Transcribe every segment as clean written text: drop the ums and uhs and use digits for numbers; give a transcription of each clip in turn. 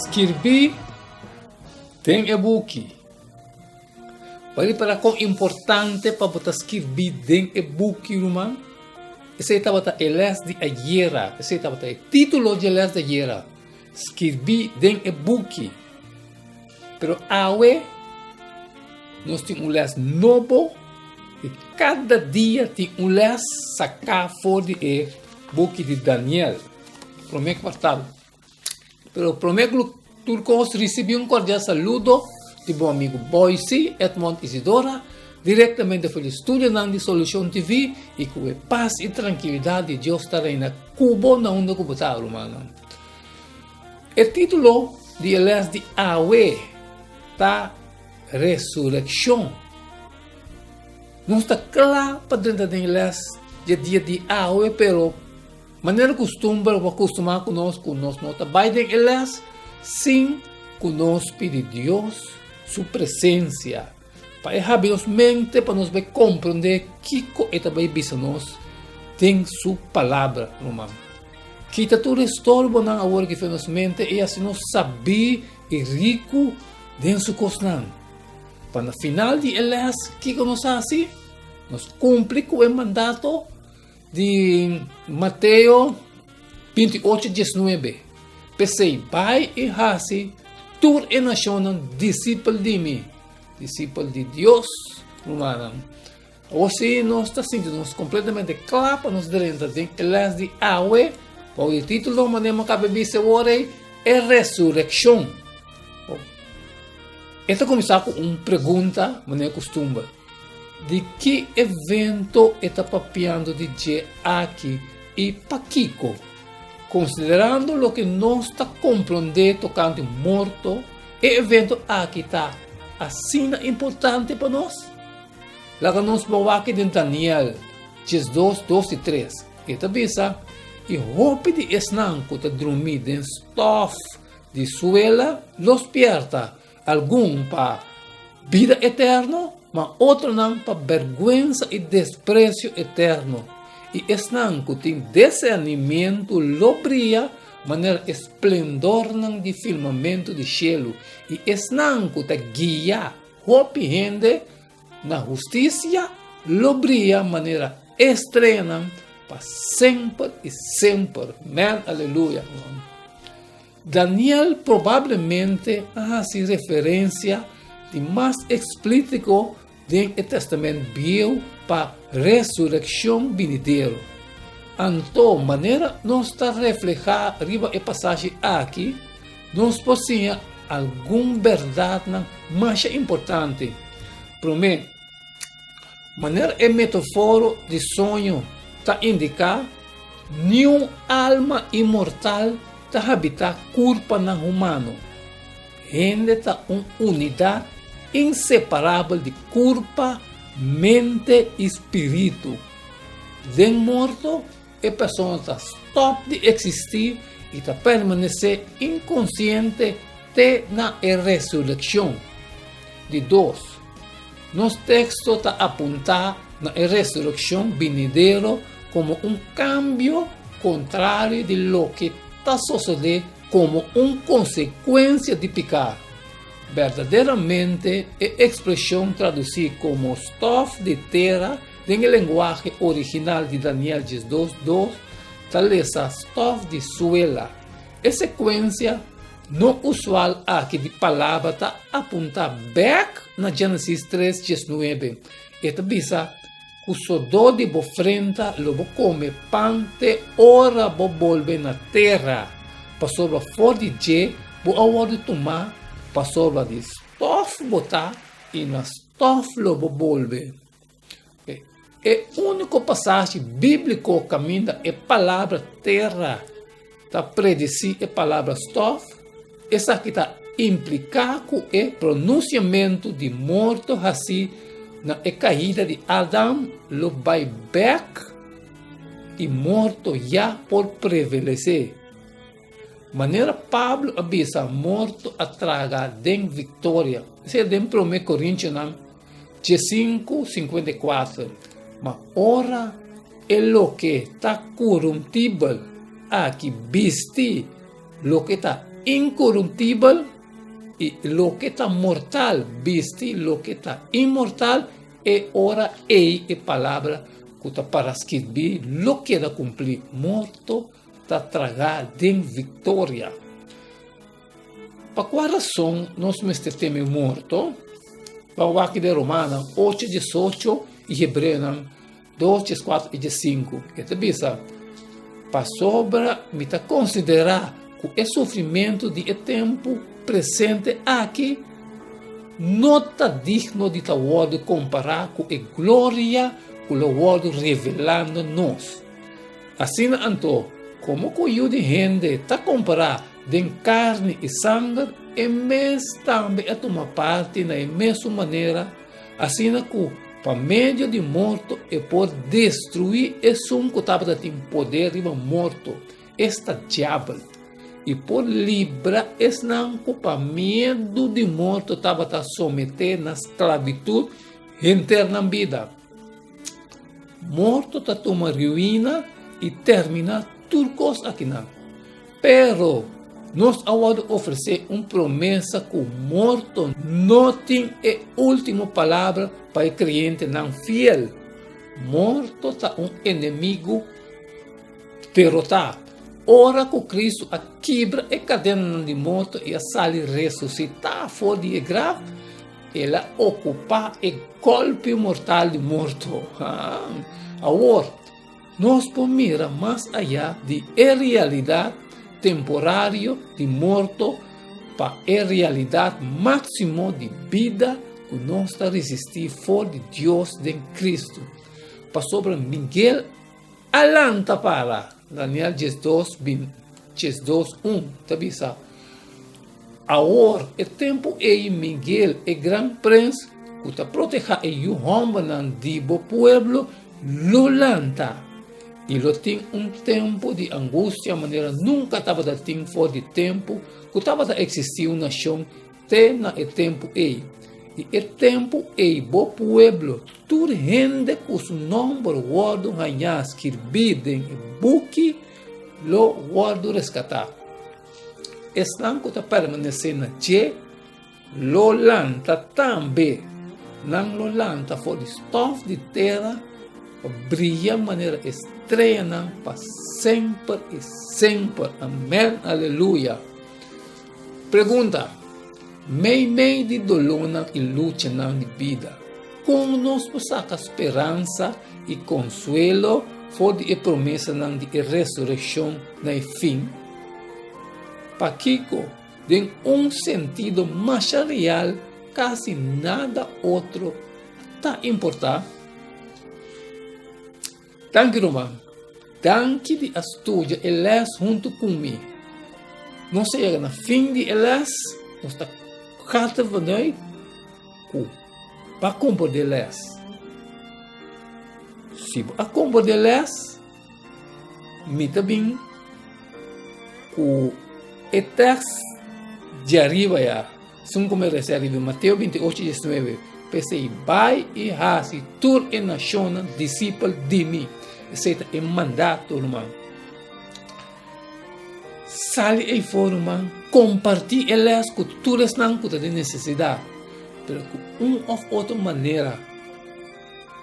Skirbi den e buki. Bo a ripara kon importante pa bo ta skirbi den e buki, ruman? Esei tabata e les di ayera. Esei tabata e titulo di e les di ayera. Skirbi den e buki. Pero awe nos tin un les nobo i kada dia tin un les saká for di e buki di Daniel, promé kwartal. Pero promé ku tur kos risibí un kordial saludo di bo amigu Boyce Edmond Isidora direktamente for di studionan di Solushon TV i ku e pas i trankilidat di Dios ta reina ku bo na unda ku bo ta, rumannan. E título di e lès di awe ta Resurekshon. Nos ta kla pa drenta den e lès di e dia di awe, pero manera kustumber bo a kustumá ku nos ku nos no ta bai den e lès sin ku nos pidi Dios su presensia pa e habri nos mente pa nos bai komprondé kiko e ta bai bisa nos den su Palabra, ruman. Kita tur estorbonan awor ki fe nos mente i hasi nos sabí i riku den su kosnan. Pa na final di e lès, kiko nos hasi? Nos kumpli ku e mandato di Mateo 28, 19. P'esei, bai i hasi tur e nashonnan disipel di mi, disipel di Dios, rumannan. Awor si nos ta sinti nos kompletamente kla pa nos drenta den e lès di awe, bou di título manera mi a kaba bisa awor ei, E Resurekshon. E ta kuminsá ku un pregunta manera kustumber. Di ki evento e ta papiando di dje aki i pakiko? Konsiderando loke nos ta komprondé tokante morto, e evento aki ta asina importante pa nos? Laga nos bo wak den Daniel 12, 2 i 3. E ta bisa, I hopi di esnan ku ta drumí den stòf di suela lo spièrta, algun pa bida eterno, ma otronan pa bèrgwensa i despresio eterno. I esnan ku tin desernimentu lo bria manera e splendornan di firmamentu di shelu, i esnan ku ta guia Hopi hende na hustisia lo bria manera estreanan pa semper i semper. Amen, aleluya. Daniel probablemente a hasi referensia di mas eksplítiko den e Testament Bieu pa resurekshon binidero. Anto, manera nos ta reflehá riba e pasashi aki, Nos por siña algun bèrdatnan masha importante. Promé, manera e metaforo di soño ta indiká, niun alma inmortal ta habitá kurpanan humano. Hende ta un unidat inseparabel di kurpa, mente i spiritu. Den morto, E persona ta stòp di eksistí i ta permanesé inkonsiente te na e resurekshon. Di dos, nos teksto ta apuntá na e resurekshon binidero komo un kambio kontrario di loke ta sosodé komo un konsekuensia di piká. Berdaderamente, e ekspreshon tradusí komo stòf di tera Den e lenguahe original di Daniel 12, 2 ta lesa stof di suela. E sekuensia no usual aki di palabra ta apuntá bèk na Génesis 3, 19. E ta bisa, Ku sodó di bo frenta lo bo kome pan te ora bo bolbe na tera, pasobra for di dje bo a wòrdu tumá, pasobra di stof bo ta i na stof lo bo bolbe. E úniko pasashi bíbliko kaminda e palabra tera ta predisí e palabra stòf, esaki ta impliká ku e pronunsiamentu di morto hasí na e kaida di Adam lo bai bèk i morto ya por prevalesé. Manera Pablo a bisa morto a traga den viktoria. Esei den Promé Korintionan 15, 54. Ma ora e loke ta korumptibel aki bisti Loke ta inkoruptibel i loke ta mortal bisti loke ta inmortal, e ora ei e palabra ku ta para skirbí lo keda kumplí, Morto ta tragá den viktoria. Pa kua rason nos mester teme morto? Ban wak den Romanonan ocho diesocho i Hebreonan dos dieskuater i diesinku. E ta bisa, Pasobra mi ta konsiderá ku e sufrimentu di e tempu presente aki no ta digno di ta wòrdu kompará ku e gloria ku lo wòrdu revelá na nos. Asina anto, komo ku Yu di hende ta kompará den karni i sanger, e mes tambe a tuma parti na e mesun manera, asina ku pa medio di morto e por destruí esun ku tabata tin poder riba morto, esta Diabel, i por libra esnan ku pa miedu di morto tabata someté na sklabitut henter nan bida. Morto ta tuma ruina i terminá tur kos akinan. Pero, nos a wòrdu ofresé un promesa ku morto no tin e último palabra pa e kreyentenan fiel. Morto ta un enemigu derotá. Ora ku Kristu a kibra e kadenanan di morto i a sali resusitá for di e graf, el a okupá e gòlpi mortal di morto. Awor, Nos por mira mas ayá di e realidat temporario di morto pa e realidat máksimo di bida ku nos ta risistí for di Dios den Kristu. Pasobra Miguel a lanta para, Daniel diesdos, 12, un ta bisa, Awor, e tempu ei Miguel, e gran prens ku ta protehá e yu hòmbernan di bo pueblo, lo lanta, i lo tin un tempu di angustia manera nunka tabata tin for di tempu ku tabata eksistí un nashon te na e tempu ei. I e tempu ei bo pueblo, tur hende ku su nòmber wòrdu hañá skirbí den e buki, lo wòrdu reskatá. Esnan ku ta permanesé na dje lo lanta tambe. Nan lo lanta for di stòf di tera pa bria manera e streanan pa semper i semper. Amèn, aleluya. Pregunta, Meimei di dolónan i luchanan di bida, kon nos por saka speransa i konsuelo for di e promesanan di e resurekshon na e fin? Pakiko, den un sentido masha real, kasi nada otro ta importá? Danki ruman. Danki di a studia e les huntu ku mi. Nos a yega na fin di e les. Nos ta hartelijk vanuit ku bo a komprendé les. Si bo a komprendé les, mi ta bin ku e tèks di ariba ya. Segun ku mi resa riba Mateo 28, 19, P'esei, bai i hasi tur e nashonnan disipel di mi. Esei ta e mandato, ruman. Sali eifor, ruman, kompartí e lès ku tur esnan ku ta den nesesidat. Pero ku un òf otro manera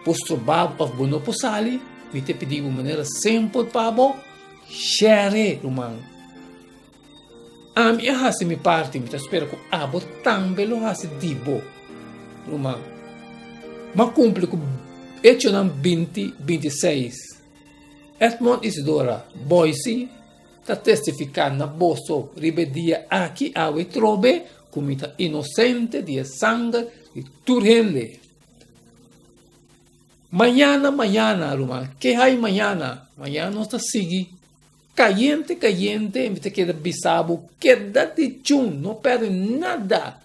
bo stroba bo òf bo no por sali, mi ta pidi bo manera simpel pa bo share, ruman. Ami a hasi mi parti, mi ta spera ku abo tambe lo hasi di bo, ruman. M'a kumpli ku Echonan 20, 26. Edmond Isidora Boise ta testifiká na boso riba e dia aki awe trobe ku mi ta inosente di e sanger di tur hende. Mañana, mañana, ruman, ke hay mañana? Mañana nos ta sigui Cayente cayente mi ta keda bisa bo keda di chun no perde nada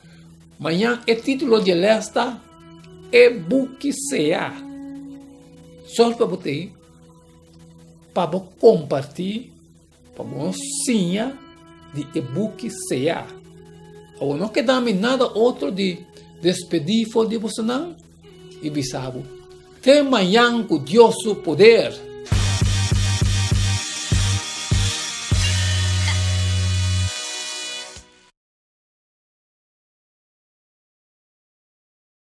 mañan e titulo di e les ta e buki sea sor pa bo tei pa bo comparti pa bo siña di e buki sea awor no keda mi nada otro di despedi for di bosonan i bisa bo te mañan ku Dios su poder.